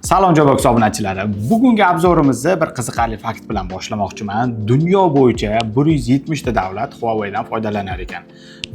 Salom, Jobox obunachilari. Bugungi обзор imizni bir qiziqarli fakt bilan boshlamoqchiman. Dunyo bo'yicha 170 ta davlat Huaweidan foydalanar ekan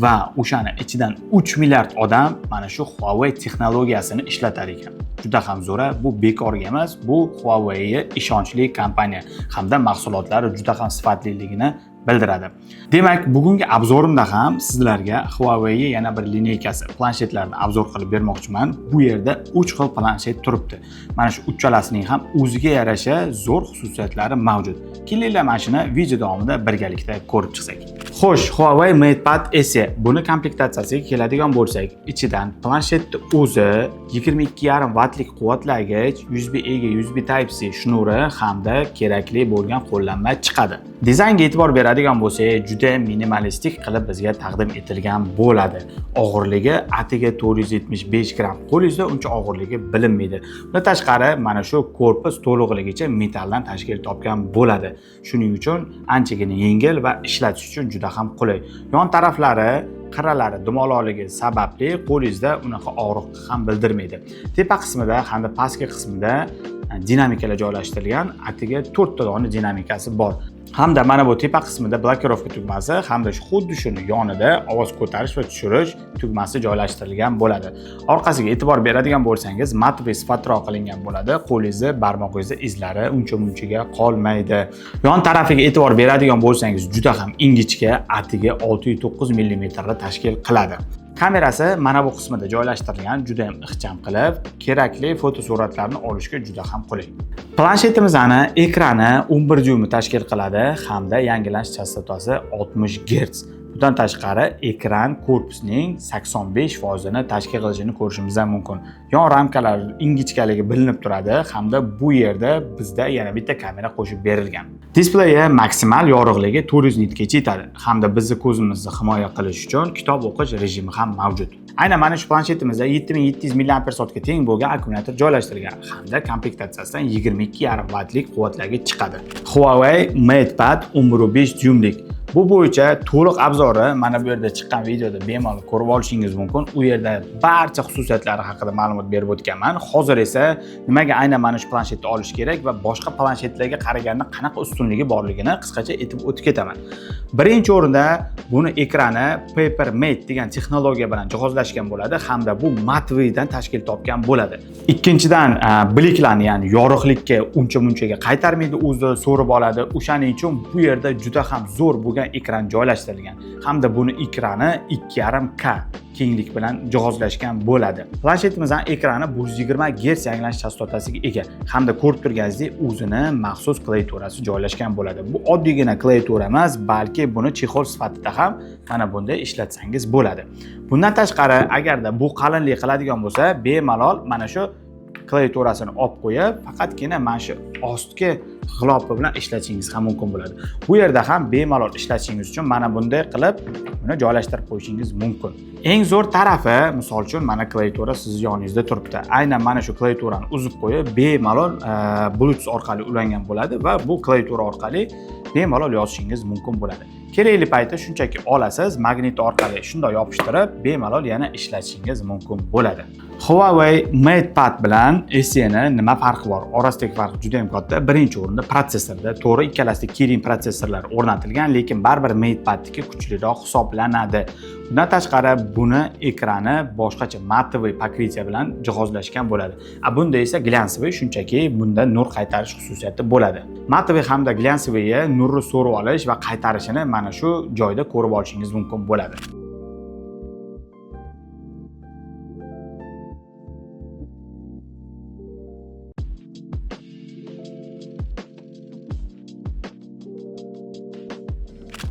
va o'shani ichidan 3 milliard odam mana shu Huawei texnologiyasini ishlatar ekan. Juda ham zo'ra, bu bekorga emas, bu Huawei ishonchli kompaniya hamda mahsulotlari juda ham sifatliligini bildiradi. Demak, bugungi обзор imda ham sizlarga Huawei yana bir линейка si planshetlarni обзор qilib bermoqchiman. Bu yerda 3 xil planshet turibdi. Mana shu uchalasining ham o'ziga yarasha zo'r xususiyatlari mavjud. Kelinglar, mana shuni video davomida birgalikda ko'rib chiqsak. Xo'sh, Huawei MatePad SE, buni komplektatsiyasiga keladigan bo'lsak, ichidan planshetni o'zi, 22,5 vattlik quvvatlagich, USB A ga USB Type-C shnuri hamda kerakli bo'lgan qo'llanma chiqadi. Dizaynga e'tibor beradigan bo'lsak, juda minimalistik qilib bizga taqdim etilgan bo'ladi. Og'irligi atigi 475 gramm. Qo'lingizda uncha og'irligi bilinmaydi. Bundan tashqari, mana shu korpus to'liqligicha metalldan tashkil topgan bo'ladi. Shuning uchun anchagina yengil va ishlatish uchun juda ham qulay. Yon taraflari, qirralari dumaloqligi sababli qo'lingizda unaqa og'riq ham bildirmaydi. Tepa qismida hamda pastki qismida dinamikalar joylashtirilgan, atigi 4 ta dona dinamikasi bor. Hamda mana bu tepa qismida блокировка tugmasi hamda shu xuddi shuni yonida ovoz ko'tarish va tushirish tugmasi joylashtirilgan bo'ladi. Orqasiga e'tibor beradigan bo'lsangiz, матовый sifatroq qilingan bo'ladi. Qo'lingizni, barmog'ingizni izlari uncha munchaga qolmaydi. Yon tarafiga e'tibor beradigan bo'lsangiz, juda ham ingichka, atigi 6,9 mm tashkil qiladi. Kamerasi mana bu qismida joylashtirilgan, juda ham ixcham qilib, kerakli fotosuratlarni olishga juda ham qulay. Planshetimizni ekrani 11 dyuymni tashkil qiladi hamda yangilanish chastotasi 60 Hz. Bundan tashqari, ekran korpusning 85% ni tashkil qilishini ko'rishimiz ham mumkin. Yon ramkalar ingichkaligi bilinib turadi hamda bu yerda bizda yana bitta kamera qo'shib berilgan. Displeyi maksimal yorug'ligi 400 nitgacha yetadi hamda bizni ko'zimizni himoya qilish uchun kitob o'qish rejimi ham mavjud. Aynan mana shu planshetimizda 7700 mAh teng bo'lgan akkumulyator joylashtirilgan hamda komplektatsiyasidan 22,5 vattlik quvvatlagich chiqadi. Huawei MatePad 11.5 dyumlik. Bu bo'yicha to'liq обзор i mana bu yerda chiqqan videoda bemalol ko'rib olishingiz mumkin. U yerda barcha xususiyatlari haqida ma'lumot berib o'tganman. Hozir esa nimaga aynan mana shu planshetni olish kerak va boshqa planshetlarga qaraganda qanaqa ustunligi borligini qisqacha aytib o'tib ketaman. Birinchi o'rinda buni ekrani Papermate degan texnologiya bilan jihozlashgan bo'ladi hamda bu матовый dan tashkil topgan bo'ladi. Ikkinchidan, блик larni, ya'ni yorug'likka uncha munchaga qaytarmaydi, o'zi so'rib oladi. O'shaning uchun bu yerda juda ham zo'r bo'lgan ekran joylashtirilgan hamda buni ekrani 2,5K kenglik bilan jihozlashgan bo'ladi. Planshetimizning ekrani 120 Hz yangilanish chastotasiga ega hamda ko'rib turganingizdek, o'zini maxsus klaviaturasi joylashgan bo'ladi. Bu oddiygina klaviatura emas, balki buni чехол sifatida ham mana bunday ishlatsangiz bo'ladi. Bundan tashqari, agarda bu qalinlik qiladigan bo'lsa, bemalol mana shu klaviaturasini olib qo'yib, faqatgina mana shu ostki g'ilofi bilan ishlatishingiz ham mumkin bo'ladi. Bu yerda ham bemalol ishlatishingiz uchun mana bunday qilib buni joylashtirib qo'yishingiz mumkin. Eng zo'r tarafi, misol uchun, mana klaviatura sizni yoningizda turibdi. Aynan mana shu klaviaturani uzib qo'yib, bemalol Bluetooth orqali ulangan bo'ladi va bu klaviatura orqali bemalol yozishingiz mumkin bo'ladi. Kerakli payti shunchaki olasiz, magnit orqali shunday yopishtirib, bemalol yana ishlatishingiz mumkin bo'ladi. Huawei MatePad bilan SE ni nima farqi bor? Orasidagi farq juda ham katta. Birinchi o'rinda protsessorda. To'g'ri, ikkalasida Kirin protsessorlar o'rnatilgan, lekin baribir MatePadniki kuchliroq hisoblanadi. Bundan tashqari, buni ekrani boshqacha, матовый покрытие bilan jihozlashgan bo'ladi. А bunda esa глянцевый, shunchaki bunda nur qaytarish xususiyati bo'ladi. Матовый hamda глянцевый nurni so'rib olish va qaytarishini mana shu joyda ko'rib olishingiz mumkin bo'ladi.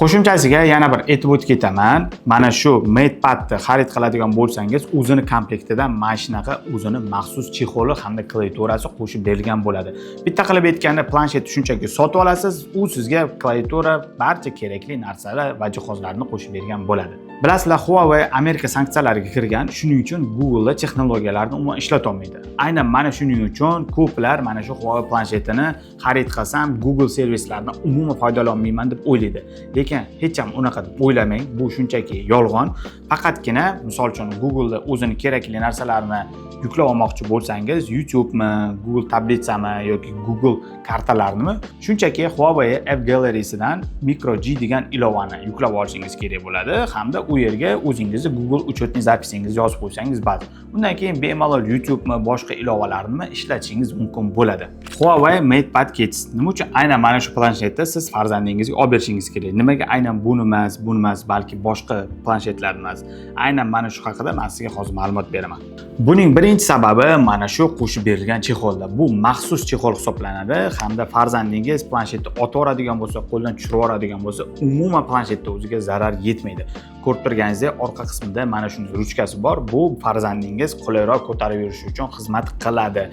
Qo'shimchasiga yana bir aytib o'tib ketaman. Mana shu MatePadni xarid qiladigan bo'lsangiz, o'zini komplektida mana shunaqa o'zini maxsus чехол i hamda klaviaturasi qo'shib berilgan bo'ladi. Bitta qilib aytganda, planshetni shunchaki sotib olasiz, u sizga klaviatura, barcha kerakli narsalar va jihozlarni qo'shib bergan bo'ladi. Bilasizlar, Huawei Amerika sanksiyalariga kirgan, shuning uchun Google texnologiyalarni umuman ishlatolmaydi. Aynan mana shuning uchun ko'plar mana shu Huawei planshetini xarid qilsam, Google servislaridan umuman foydalanmayman deb o'ylaydi. Lekin hech ham unaqa deb o'ylamang, bu shunchaki yolg'on. Faqatgina, misol uchun, Google'da o'zini kerakli narsalarni yuklab olmoqchi bo'lsangiz, YouTube'mi, Google таблица mi yoki Google kartalarnimi, shunchaki Huawei App Gallery'sidan Micro G degan ilovani yuklab olishingiz kerak bo'ladi hamda u yerga o'zingizni Google учетный запись ingizni yozib qo'ysangiz, bas. Undan keyin bemalol YouTube'mi, boshqa ilovalarni ishlatishingiz mumkin bo'ladi. Huawei MatePad Kids. Nima uchun aynan mana shu planshetni siz farzandingizga olib berishingiz kerak? Nimaga aynan buni emas, buni emas, balki boshqa planshetlarni emas? Aynan mana shu haqida men sizga hozir ma'lumot beraman. Buning birinchi sababi mana shu qo'shib berilgan чехол da. Bu maxsus чехол hisoblanadi hamda farzandingiz planshetni otib yuboradigan bo'lsa, qo'ldan tushirib yuboradigan bo'lsa, umuman planshetni o'ziga zarar yetmaydi. Ko'rib turganingizdek, orqa qismida mana shunday ruchkasi bor. Bu farzandingiz qulayroq ko'tarib yurishi uchun xizmat qiladi.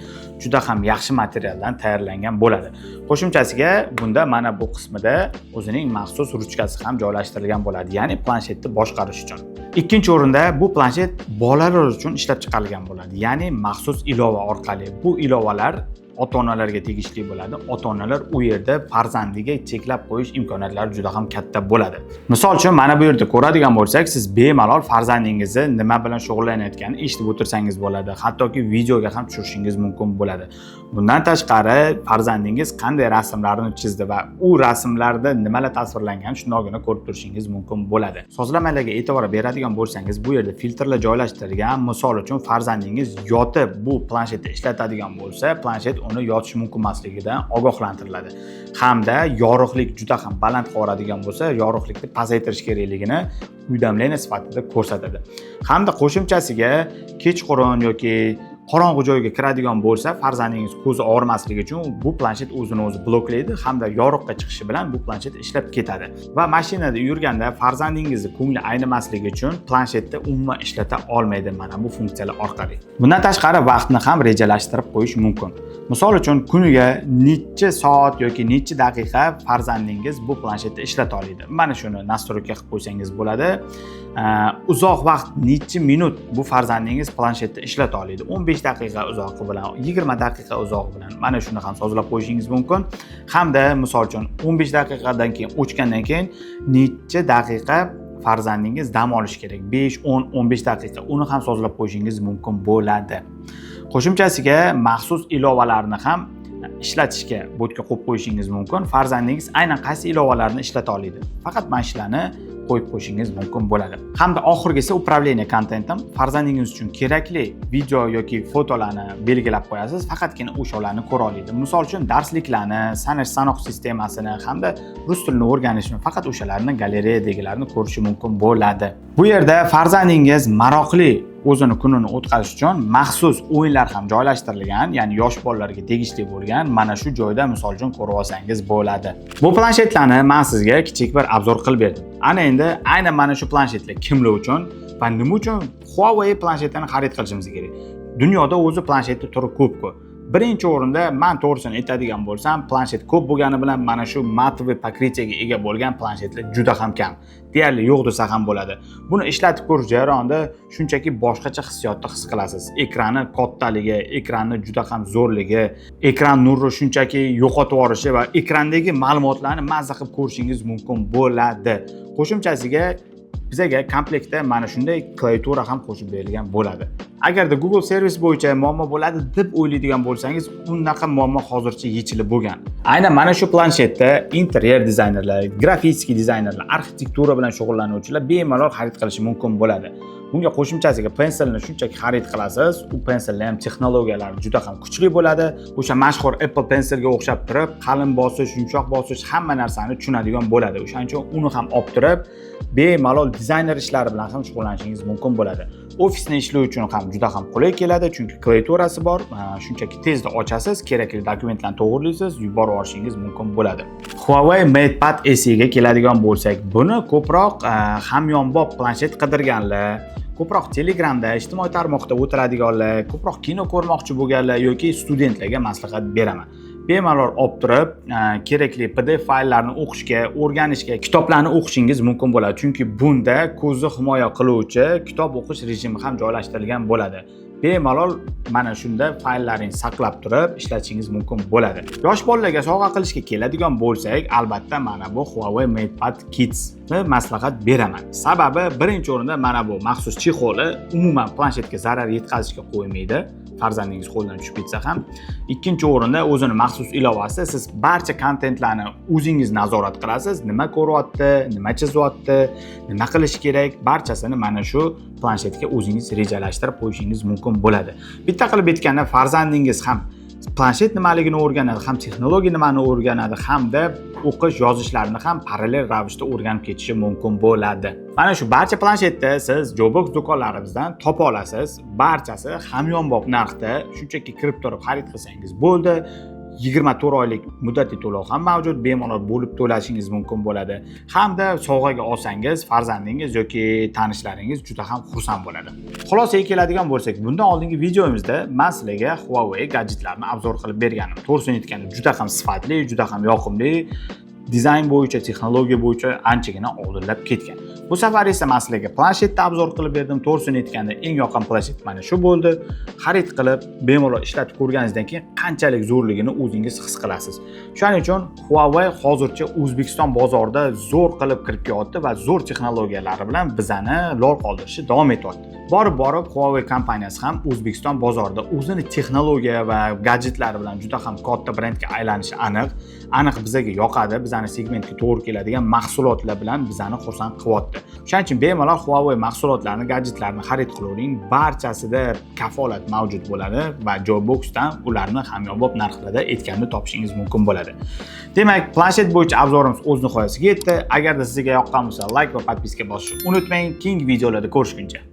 Juda ham yaxshi materialdan tayyorlangan bo'ladi. Qo'shimchasiga bunda mana bu qismida o'zining maxsus ruchkasi ham joylashtirilgan bo'ladi, ya'ni planshetni boshqarish uchun. Ikkinchi o'rinda bu planshet bolalar uchun ishlab chiqarilgan bo'ladi, ya'ni maxsus ilova orqali. Bu ilovalar ota onalarga tegishli bo'ladi. Ota onalar u yerda farzandiga cheklab qo'yish imkoniyatlari juda ham katta bo'ladi. Misol uchun, mana bu yerda ko'radigan bo'lsak, siz bemalol farzandingizni nima bilan shug'ullanayotganini eshitib o'tirsangiz bo'ladi, hattoki videoga ham tushirishingiz mumkin bo'ladi. Bundan tashqari, farzandingiz qanday rasmlarni chizdi va u rasmlarda nimalar tasvirlangan, shundogina ko'rib turishingiz mumkin bo'ladi. Sozlamalarga e'tibor beradigan bo'lsangiz, bu yerda filtrlar joylashtirilgan. Misol uchun, farzandingiz yotib bu planshetni ishlatadigan bo'lsa, planshet uni yotish mumkin emasligidan ogohlantiriladi hamda yorug'lik juda ham baland qilib yuboradigan bo'lsa, yorug'likni pasaytirish kerakligini уведомление sifatida ko'rsatadi. Hamda qo'shimchasiga kechqurun yoki qorong'u joyga kiradigan bo'lsa, farzandingiz ko'zi og'rimasligi uchun bu planshet o'zini o'zi bloklaydi hamda yorug'ga chiqishi bilan bu planshet ishlab ketadi. Va mashinada yurganda farzandingizni ko'ngli aynimasligi uchun planshetni umuman ishlata olmaydi mana bu funksiyalar orqali. Bundan tashqari, vaqtni ham rejalashtirib qo'yish mumkin. Misol uchun, kuniga necha soat yoki necha daqiqa farzandingiz bu planshetni ishlata oladi, mana shuni настройка qilib qo'ysangiz bo'ladi. Uzoq vaqt necha minut bu farzandingiz planshetni ishlata oladi, 15 daqiqa uzog'i bilan, 20 daqiqa uzog'i bilan, mana shuni ham sozlab qo'yishingiz mumkin. Hamda misol uchun, 15 daqiqadan keyin o'chgandan keyin necha daqiqa farzandingiz dam olishi kerak, 5, 10, 15 daqiqa, uni ham sozlab qo'yishingiz mumkin bo'ladi. Qo'shimchasiga maxsus ilovalarni ham ishlatishga botga qo'yib qo'yishingiz mumkin. Farzandingiz aynan qaysi ilovalarni ishlata oladi, faqat mana shularni qo'yib qo'yishingiz mumkin bo'ladi. Hamda oxirgisi управление контентом. Farzandingiz uchun kerakli video yoki fotolarni belgilab qo'yasiz, faqatgina o'shalarni ko'ra oladi. Misol uchun, darsliklarni, sanash sanoq sistemasini hamda rus tilini o'rganishni, faqat o'shalarni, galereyadagilarni ko'rishi mumkin bo'ladi. Bu yerda farzandingiz maroqli o'zini kunini o'tkazish uchun maxsus o'yinlar ham joylashtirilgan, ya'ni yosh bolalarga tegishli bo'lgan mana shu joyda, misol uchun, ko'rib olsangiz bo'ladi. Bu planshetlarni man sizga kichik bir обзор qilib berdim. Ana endi aynan mana shu planshetlar kimlar uchun va nima uchun Huawei planshetini xarid qilishimiz kerak? Dunyoda o'zi planshetni turi ko'p-ku. Birinchi o'rinda, man to'g'risini aytadigan bo'lsam, planshet ko'p bo'lgani bilan mana shu матовый покрытие ga ega bo'lgan planshetlar juda ham kam, deyarli yo'q desa ham bo'ladi. Buni ishlatib ko'rish jarayonida shunchaki boshqacha hissiyotni his qilasiz. Ekrani kattaligi, ekranni juda ham zo'rligi, ekran nuri shunchaki yo'qotib yuborishi va ekrandagi ma'lumotlarni mazza qilib ko'rishingiz mumkin bo'ladi. Qo'shimchasiga bizaga komplektda mana shunday klaviatura ham qo'shib berilgan bo'ladi. Agarda Google servis bo'yicha muammo bo'ladi deb o'ylaydigan bo'lsangiz, unaqa muammo hozircha yechilib bo'lgan. Aynan mana shu planshetda interyer dizaynerlar, grafический dizaynerlar, arxitektura bilan shug'ullanuvchilar bemalol xarid qilishi mumkin bo'ladi. Bunga qo'shimchasiga Pencilni shunchaki xarid qilasiz. U Pencilni ham texnologiyalari juda ham kuchli bo'ladi. O'sha mashhur Apple Pencilga o'xshab turib, qalin bosish, yumshoq bosish, hamma narsani tushunadigan bo'ladi. O'shaning uchun uni ham olib turib, bemalol dizayner ishlari bilan ham shug'ullanishingiz mumkin bo'ladi. Ofisni ishlash uchun ham juda ham qulay keladi, chunki klaviaturasi bor. Shunchaki tezda ochasiz, kerakli dokumentlarni to'g'rilaysiz, yuborib yuborishingiz mumkin bo'ladi. Huawei MatePad SE ga keladigan bo'lsak, buni ko'proq hamyonbop planshet qidirganlar, ko'proq Telegramda, ijtimoiy tarmoqda o'tiradiganlar, ko'proq kino ko'rmoqchi bo'lganlar yoki studentlarga maslahat beraman. Bemalol olib turib, kerakli PDF fayllarni o'qishga, o'rganishga, kitoblarni o'qishingiz mumkin bo'ladi. Chunki bunda ko'zni himoya qiluvchi kitob o'qish rejimi ham joylashtirilgan bo'ladi. Bemalol mana shunda fayllaringizni saqlab turib ishlatishingiz mumkin bo'ladi. Yosh bolalarga sovg'a qilishga keladigan bo'lsak, albatta mana bu Huawei MatePad Kids ni maslahat beraman. Sababi, birinchi o'rinda mana bu maxsus чехол i umuman planshetga zarar yetkazishga qo'ymaydi, farzandingiz qo'lidan tushib ketsa ham. Ikkinchi o'rinda o'zini maxsus ilovasi, siz barcha kontentlarni o'zingiz nazorat qilasiz: nima ko'ryapti, nima chizyapti, nima qilish kerak, barchasini mana shu planshetga o'zingiz rejalashtirib qo'yishingiz mumkin bo'ladi. Bitta qilib aytganda, farzandingiz ham planshet nimaligini o'rganadi, ham texnologiya nimani o'rganadi, hamda o'qish, yozishlarni ham parallel ravishda o'rganib ketishi mumkin bo'ladi. Mana shu barcha planshetni siz Joybox do'konlarimizdan topa olasiz. Barchasi hamyonbop narxda, shunchaki kirib turib xarid qilsangiz bo'ldi. 24 oylik muddatli to'lov ham mavjud, bemalol bo'lib to'lashingiz mumkin bo'ladi. Hamda sovg'aga olsangiz, farzandingiz yoki tanishlaringiz juda ham xursand bo'ladi. Xulosaga keladigan bo'lsak, bundan oldingi videomizda man sizlarga Huawei gadjetlarini обзор qilib berganim. To'g'risini aytganda, juda ham sifatli, juda ham yoqimli, dizayn bo'yicha, texnologiya bo'yicha anchagina oldinlab ketgan. Bu safar esa man sizlarga planshetni обзор qilib berdim. To'g'risini aytganda, eng yoqqan planshet mana shu bo'ldi. Xarid qilib, bemalol ishlatib ko'rganingizdan keyin qanchalik zo'rligini o'zingiz his qilasiz. Shuning uchun Huawei hozircha O'zbekiston bozorida zo'r qilib kirib kelyapti va zo'r texnologiyalari bilan bizani lol qoldirishni davom etyapti. Borib borib Huawei kompaniyasi ham O'zbekiston bozorida o'zini texnologiya va gadjetlari bilan juda ham katta brendga aylanishi aniq. Aniq bizaga yoqadi, bizani segmentga to'g'ri keladigan mahsulotlar bilan bizani xursand qilyapti. Shuning uchun bemalol Huawei mahsulotlarini, gadjetlarini xarid qilavering. Barchasida kafolat mavjud bo'ladi va Joyboxdan ularni hamyonbop narxlarda aytganda topishingiz mumkin bo'ladi. Demak, planshet bo'yicha обзор imiz o'z nihoyasiga yetdi. Agarda sizga yoqqan bo'lsa, layk va подписка bosishni unutmang. Keyingi videolarda ko'rishguncha.